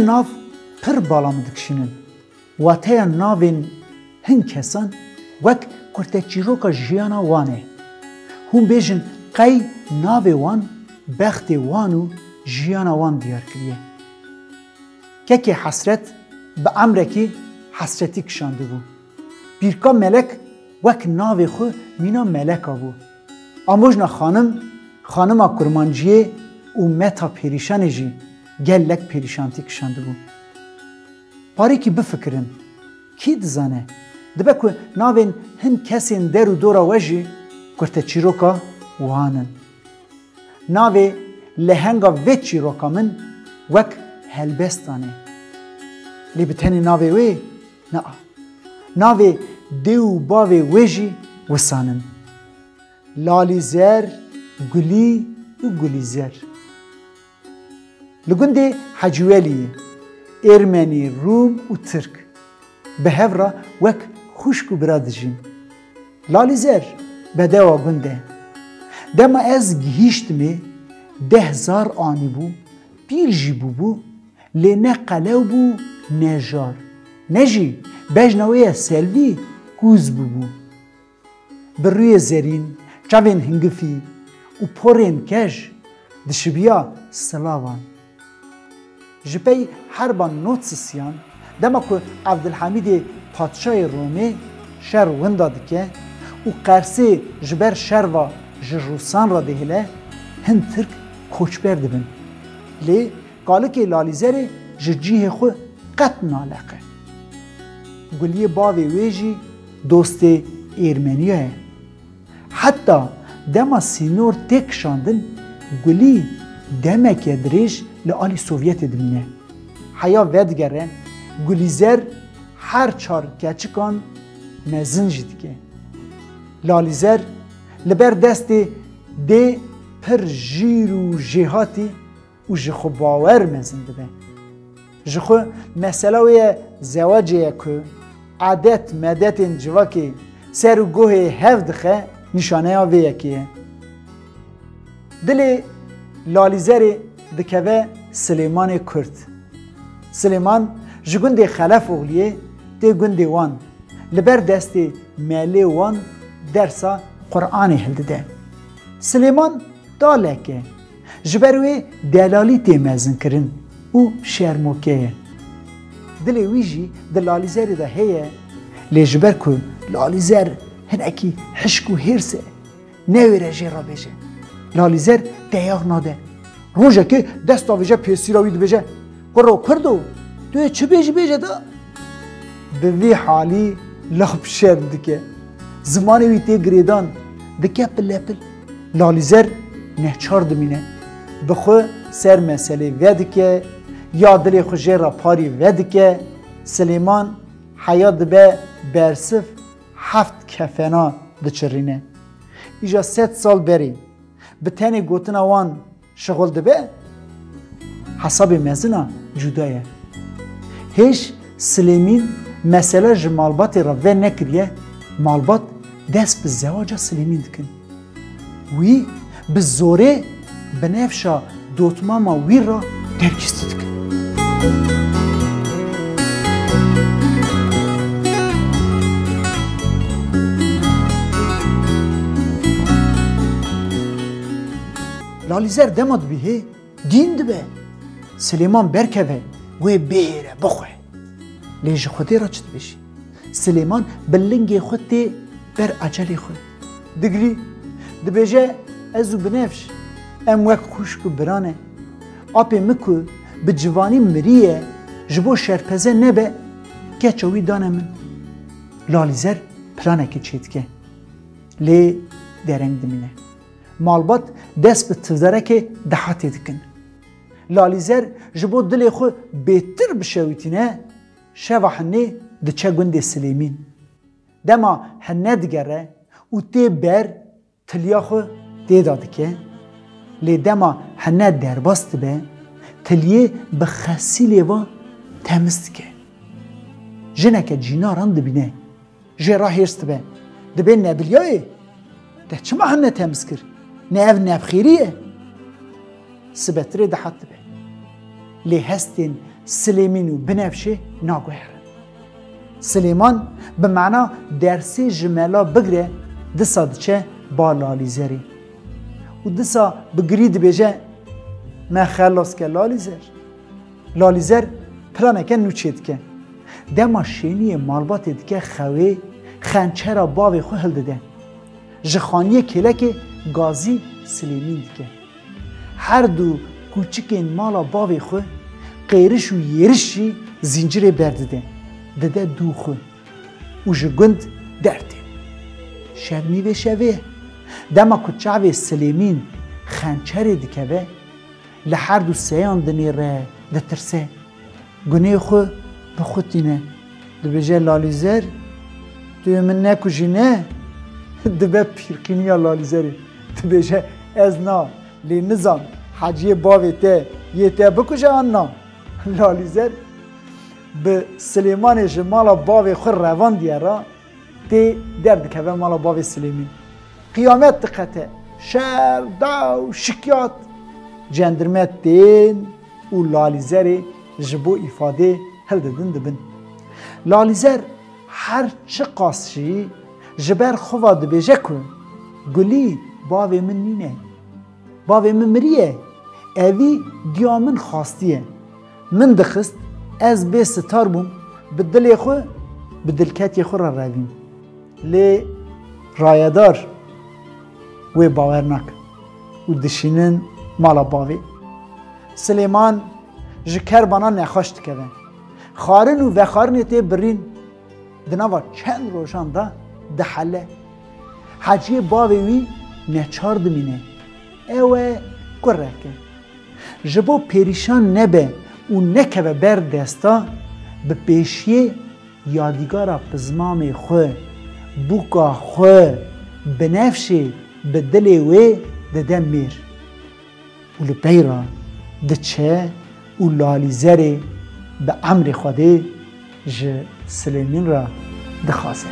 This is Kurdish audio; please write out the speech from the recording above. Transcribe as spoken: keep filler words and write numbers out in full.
Nav pir bala min dikişînin. Wateya navên hin kesan wek kurteçîroka jiyana wan e. Hûn bêjin qey navê wan bextê wan û jiyana wan diyar kiriye. Kekê Hesret bi emrekî hesretî kişandibû. Pîrka Melek wek navê xwe mîna Meleka bû. Amojna xanim, xanima kurmanciyê û Meta Pêrîşanê jî gelek pêrîşantî kişandibû. Parîkî bifikirin, kî dizane? Dibe ku navên hin kesên der û dora we jî kurteçîroka wan in. Navê lehenga vê çîroka min wek helbestan e. Lê bi tenê navê wê? Na. Navê dê û bavê wê jî wisan in. Lalîzer, Gulî û Gulîzer. Li gundê Hecî Weliyê, Êrmenî, Rûm û Tirk bi hev re wek xwişk û bira dijîn. Lalîzer bedewa gund e. Dema ez gihîştimê, deh zar anîbû, pîr jî bûbû, lê ne qelew bû, ne jar. Ne jî bejna wê ye selvî, kûz bûbû. Bi rûyê zerîn, çavên hingifî û porên kej dişibiya silavan. Ji pey herba nod sisiyan, dema ku Evdilhemîdê padşayê Romê şer winda dike û Qersê ji ber şerva ji Rûsan re dihêle, hin Tirk koçber dibin. Lê kalikê Lalîzerê ji cihê xwe qet naleqe. Guliyê bavê wê jî dostê Êrmeniya ye. Heta dema sînor tê kişandin, Gulî demeke dirêj li alî Sovyetê dimîne. Heya vedigere, Gulîzer her çar keçikan mezin jî dike. Lalîzer li ber destê dê pir jîr û jêhatî û ji xwe bawer mezin dibe. Ji xwe mesela wê ye zewacê ye ku edet medetên civakê ser û guhê hev dixe, nîşaneya vê yekê ye. Dilê Lalîzerê dikeve Silêmanê Kurd. Silêman ji gundê Xelefoxliyê tê gundê wan. Li ber destê melê wan dersa Quranê hildide. Silêman dalek e. Ji ber wê delalî tê mezinkirin û şermoke ye. Dilê wî jî di Lalîzerê de heye, lê ji ber ku Lalîzer hinekî hişk û hêrs e, newêre jê re bêje. Lalîzer deyax nade. Rojekê dest avêje pêsîra wî dibêje, "Kuro Kurdo, tu yê çi bêjî bêje da?" Bi vî halî lav şerm dike. Zimanê wî tê girêdan, dike pilepil. Lalîzer neçar dimîne. Bi xwe ser meselê vedike, ya dilê xwe jê re parî vedike. Silêman heya dibe bersiv, heft kefena diçirîne. Îja sed sal berê bi tenê gotina wan şixul dibe, hesabê mezin a cuda ye. Hêj Silêmîn mesela ji malbatê re venekiriye, malbat dest bi zewaca Silêmîn dikin. Wî bi zorê binevşa dotmama wî re dergîstî dikin. Lalîzer dema dibihê, dîn dibe. Silêman berkeve, wê bihêre, bixwe. Lê ji Xwedê re çi dibêjî? Silêman bi lingê xwe tê ber ecelê xwe. Digirî, dibêje, "Ez û Binevş, em wek xwişk û bira ne. Apê min ku bi civanî miriye, ji bo şerpeze nebe, keça wî dane min." Lalîzer planekê çêdike. Lê dereng dimîne. Malbat dest bi tivdarekê dehatê dikin. Lalîzer ji bo dilê xwe bêtir bişewitîne, şeva hinê diçe gundê Silêmîn. Dema hine digere û tê ber, tiliya xwe tê de dike, lê dema hine derbas dibe, tiliyê bi xesîlê ve temiz dike. Jineke cînaran dibîne. Jê re hêrs dibe. Dibê nebiliyayê. Te çima hine temiz kir? Ne ev nebxêrî ye? Sibetirê dihat dibe. Lê hestên Silêmîn û Binevşê naguherin. Silêman bi mana dersê ji mela bigre disa diçe ba Lalîzerê. Û disa bi girî dibêje, "Me xelas ke Lalîzer." Lalîzer planeke nû çêdike. Dema şêniyê malbatê dike xewê, xençera bavê xwe hildide. Ji xaniyê kêlekê gazî Silêmîn dike. Her du kûçikên mala bavê xwe, qêriş û yêriş jî zîncirê berdide, dide dû xwe û ji gund dertê. Şev nîvê şevê ye. Dema ku çavê Silêmîn xençerê dikeve, li her du seyan dinêre, ditirse. Gunê xwe bi xwe tîne. Dibêje, "Lalîzer, tu yê min nekujîne." Dibe pîrqîniya Lalîzerê. Dibêje, "Ez na, lê nizam, heciyê bavê te yê te bikuje an na?" Lalîzer bi Silêmanê ji mala bavê xwe revandiye re, tê derdikeve mala bavê Silêmîn. Qiyamet diqete, şer, daw, şikyat. Cendirme tên û Lalîzerê ji bo îfadê hildidin dibin. Lalîzer her çiqas jî ji ber xwe ve dibêje ku, "Gulî, bavê min nîne. Bavê min miriye. Evî diya min xastiye. Min dixist, ez bê sitar bûm, bi dilê xwe, bi dilketiyê xwe re revîm." Lê rayedar wê bawer nakin û dişînin mala bavê. Silêman ji kerbana nexweş dikeve. Xwarin û vexwarinê tê birîn. Di nava çend rojan de dihele. Heciyê bavê wî neçar dimîne. Ew e kureke. Ji bo pêrîşan nebe û nekeve ber desta, bi pêşiyê yadîgara pizmamê xwe, bûka xwe, Binevşê bi dilê wê dide mêr. Û li pey re diçe û Lalîzerê bi emrê Xwedê ji Silêmîn re dixwaze.